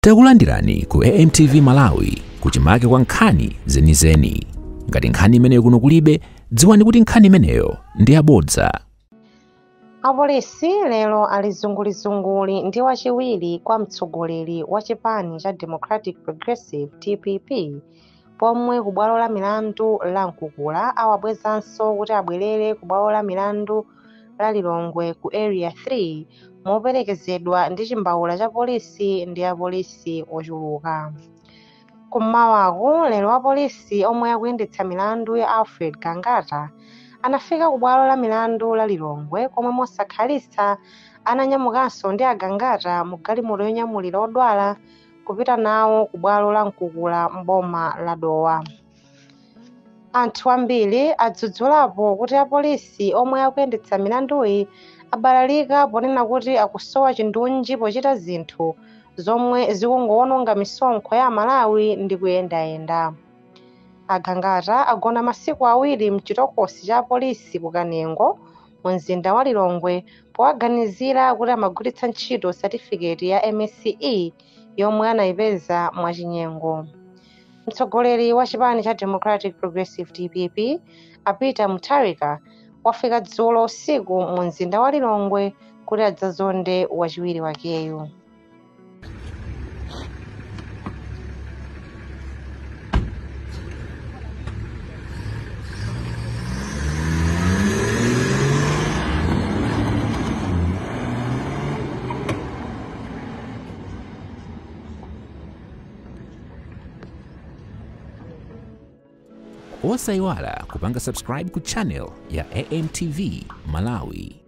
Takulandirani ku AMTV Malawi kuchimake kwa nkhani zenizeni. Ngati nkhani imeneyo kuno kulibe, dziwani kuti nkhani imeneyo ndi yabodza. Apolisi lero ali zungulizunguli ndi wachiwiri kwa mtsogoleri wa chipani cha Democratic Progressive DPP pomwe ku bwalo la milandu la Mkukula awabwezanso kuti abwerere ku bwalo la milandu la Lilongwe ku Area 3 moperekezedwa ndi chimbawula cha polisi ndi apolisi ochuluka. Kummawaku lero apolisi omwe akuyendetsa milandu ya Alfred Gangata anafika ku bwalo la milandu la Lilongwe komwe mosakhalitsa ananyamukanso ndi a Gangata mu galimoto yonyamulira odwala kupita nawo ku bwalo la Mkukula m'boma la Dowa. Anthu ambiri adzudzulapo kuti apolisi omwe akuyendetsa milanduyi abalalika ponena kuti akusowa chindunji pochita zinthu zomwe zikungowononga misonkho ya Malawi ndi kuyendayenda. A Gangata agona masiku awiri mchitokosi cha apolisi ku Kanengo mu mzinda wa Lilongwe powaganizira kuti amagwiritsa ntchito satifiketi ya MSCE yomwe anayipeza mwachinyengo. Mtsogoleri wa chipani cha Democratic Progressive DPP a Peter Mutharika wafika dzulo usiku mu mzinda wa Lilongwe kuti adzazonde wachiwiri wakeyu. Osayiwala kupanga subscribe ku channel ya AMTV Malawi.